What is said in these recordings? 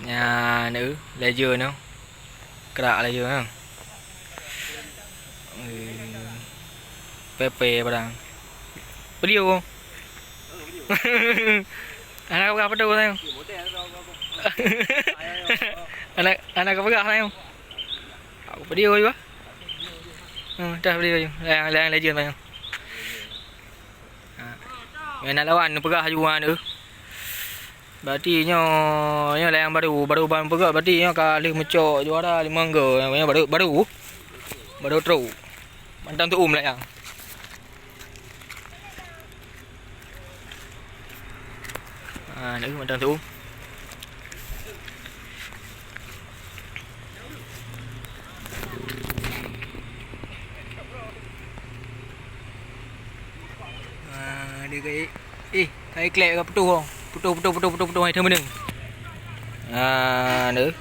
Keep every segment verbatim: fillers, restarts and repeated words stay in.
Nyan, eh, legend tu. Krak legend tu. Eh, pepe padang. Beliau. Anak apa tu sayang? Anak, anak apa sayang? Aku beliau juga. Hmm, dah beliau juga. Yang, yang legend sayang. Ha. Nyang na lawan peugah laju nyan tu. Berarti nyoe, nyoe layang baru, baru ban peugah, berarti nyoe ka lheueh meucok juara limong go. Nyoe baru, baru. Baru trok. Mantong tuum layang. Ha, nak mantong tuum. Ah, dia ka, eh, eh, ka iklek ka putôh. Putôh, putôh, putôh, putôh, putôh, hai teumeuneung. Ah, ni.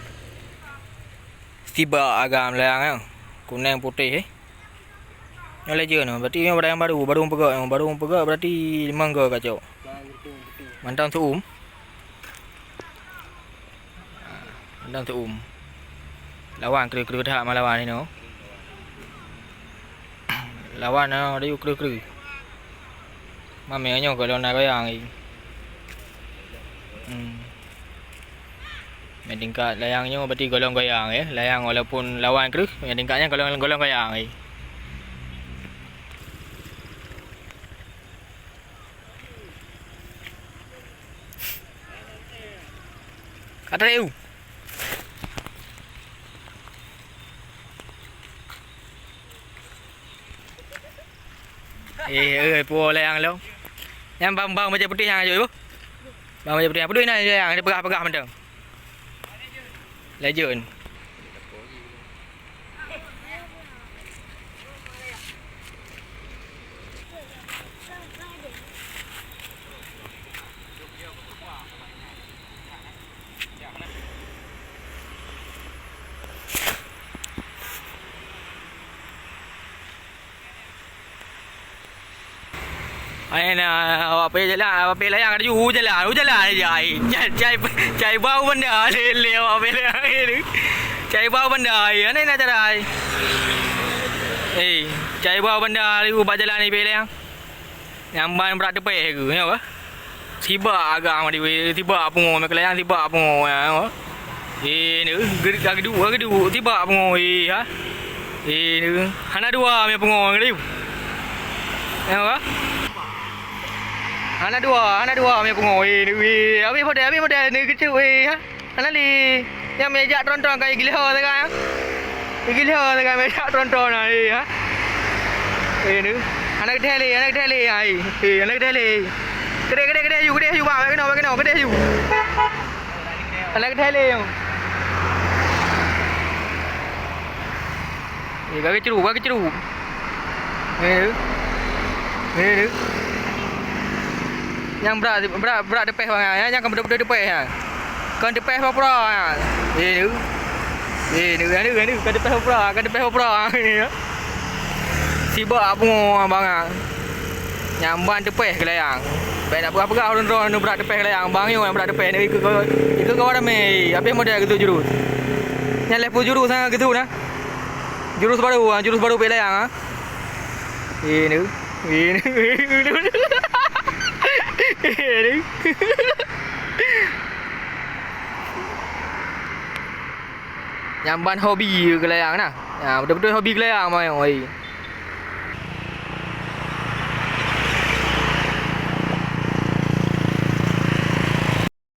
Sibak agam layang, eh. Kuneng putéh, eh. Nyoe legend nyoe. Berarti nyoe barang baru, baru meupeugah, nyoe baru meupeugah berarti limong go kacok. Mantong tuum. Mantong tuum. Lawan kreueh-kreueh that malawan inoe. Lawan nyoe kreueh-kreueh. Mamé nyoe golom na goyang lagi. Hmm. Meutingkat layang nyoe berarti golom goyang, ya. Layang walaupun lawan kreueh, meutingkat nyan golom, golom goyang lagi. Ka trép u. Eh, eh, puwoe layang lom. Nyan bang, bang bajèe putéh nyang ajoe, ibu. Bang bajèe putéh. Apa duit na layang? Dia peugah-peugah mantong. Legend. Ai na, awak pih jalan, awak pih layang laju, u jalan, u jalan aja ai. Cai, cai, cai bau banda lé, lé awak pih layang lé. Cai bau banda ai, aneh na cara ai. Eh, cai bau banda laju bak jalan ni pih layang. Nyang ban brat teupeh ke, nyoe ka? Sibak agam di weh, sibak pungo, meukelayang sibak pungo, ya, nyoe. Eh, ni, geuduek, geuduek, sibak pungo, eh, ha? Eh, ni, hana dua mé pungo, ngeri. Nyoe ka? Hana dua, hana dua mé pungo, eh, ni, eh, habis model, habis model, ni, keucut, eh, ha? Hana lé. Nyang mé jak tron-tron ka igiloe sagai, ha? Igiloe sagai mé jak tron-tron na lé, ha? Eh, ni. Hana geutéh lé, hana geutéh lé, ha, eh. Eh, hana geutéh lé. Keudéh, keudéh, keudéh yu, keudéh yu, bang, bèk keunoe, bèk keunoe, keudéh yu. Hana geutéh lé, yo. Eh, ka geucru, ka geucru. Eh, eh. Nyang brat, brat, brat teupeh bangai, ya. Nyang ka beutôi-beutôi teupeh, ya. Kon teupeh pura-pura, ya. Eh, ni. Eh, ni, ni, ni, kon teupeh pura-pura, kon teupeh pura-pura, ya. Sibak pungo abang, ah. Nyang ban teupeh keu layang. Bèk na peugah-peugah ureueng droe nyoe brat teupeh keu layang. Bang nyoe nyang brat teupeh, nyoe ikeu, ikeu kawan ramé. Habéh model geusut jurus. Nyan lhèe ploh jurus, ha, geusut na. Jurus baru, ha, jurus baru pih layang, ha. Ini, ini, ini. Nyang ban hobi keu layang na. Ha, beutôi-beutôi hobi keu layang, Bang, oi.